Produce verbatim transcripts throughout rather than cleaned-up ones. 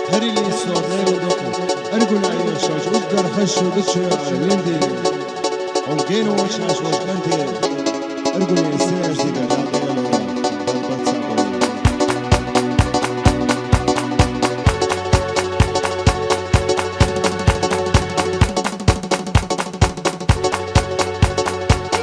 ܗܪ ܠܝ ܣܘܪ ܠܐ ܝܘܕܘܟܘ. ܐܪܓܘܢ ܐܝܘܫ ܫܘܫ ܐܘܕܪ ܚܫܘ ܒܟܘ ܐܠܘܢܕܝ. ܘܠܓܢܘ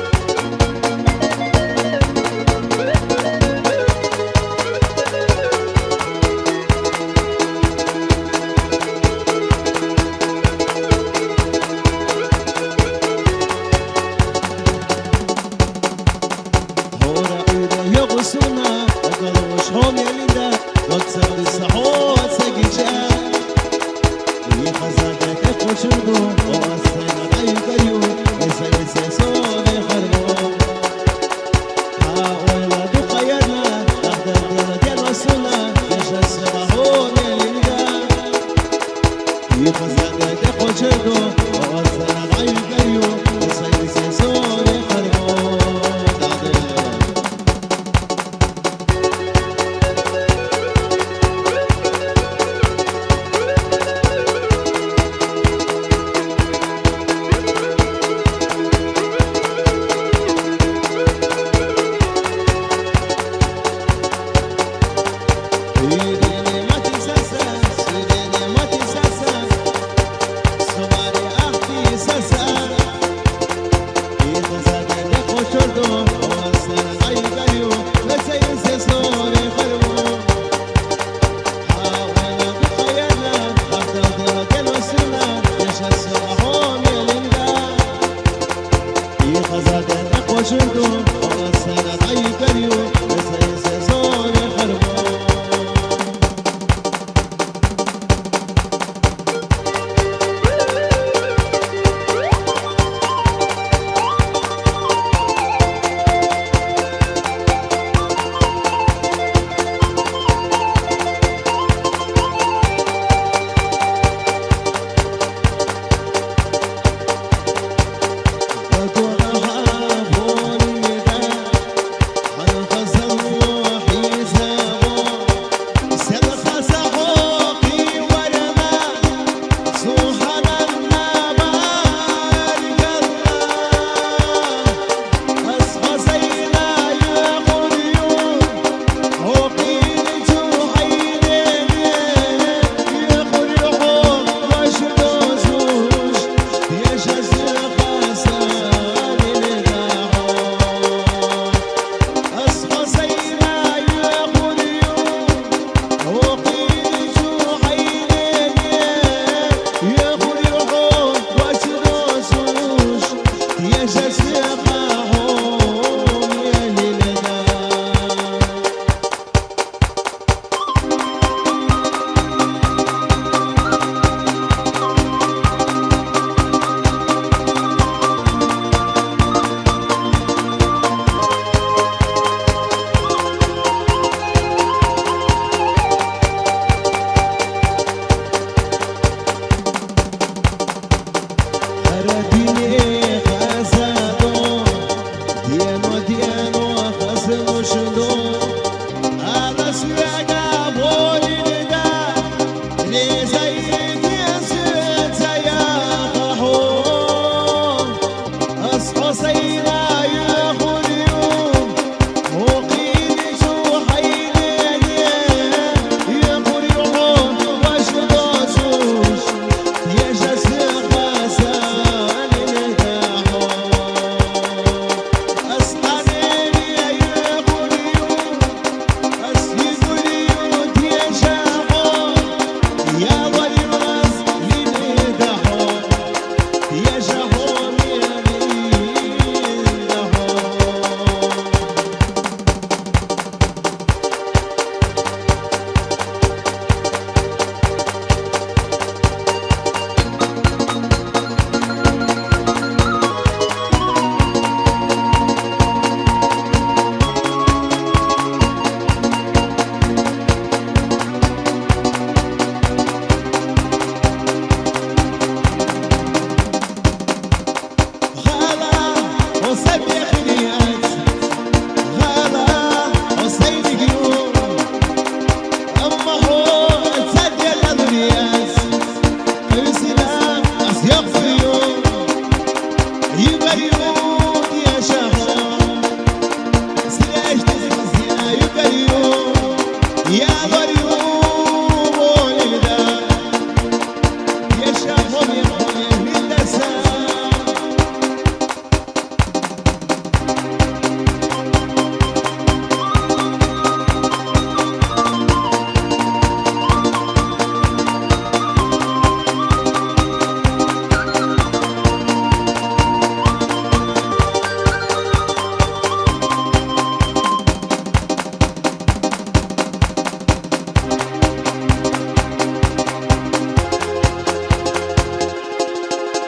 ܫܘܫ ܘܫܢܬܝ. ܐܪܓܘܢ ܝܣܝ ܐܫܕܝ ܓܠܐ ܠܐ ܝܠܗ. ܒܪܒܬ ܣܒܘ. ܗܘܪܐ ܐܝܕܐ ܝܘܚ ܣܘܢܐ، ܐܓܪܘܫ ܗܘܡܝܐ ܠܝܕܐ، ܘܟܣܐ ܒܣܚܘ ܣܓܝܫܐ. ܝܚܙܕܐ ܕܩܘܫܘܪܕܘ، ܘܐܣܢܐ ܕܥܝ ܓܪܝܘ، ܐܣܐ ܝܣܐ ܣܘܪܐ ܚܪܡܘ. ܗܘܐ ܠܗ ܕܘܩܝܢܐ، ܐܚܕܐ ܕܝܠܗ ܕܝܠܗ ܣܘܢܐ، ܝܫܐ ܣܚܘ ܗܘܡܝܐ ܠܝܕܐ. ܝܚܙܕܐ ܕܩܘܫܘܪܕܘ، ܘܐܣܢܐ ܕܥܝ ܓܪܝܘ، ܐܣܐ ܝܣܐ ܣܘܪܐ ܚܪܡܘ. ܕܥܕܝ.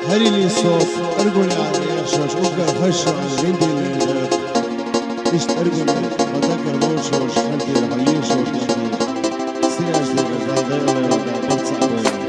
هري لي صوت، أرجو العريش، شوش أوكا خشوا على الهندي اللي عندك. إيش أرجو، بتذكر دور شوش، خلتي رح يشوش، سيرة سيرة، زي غير، بتصعب.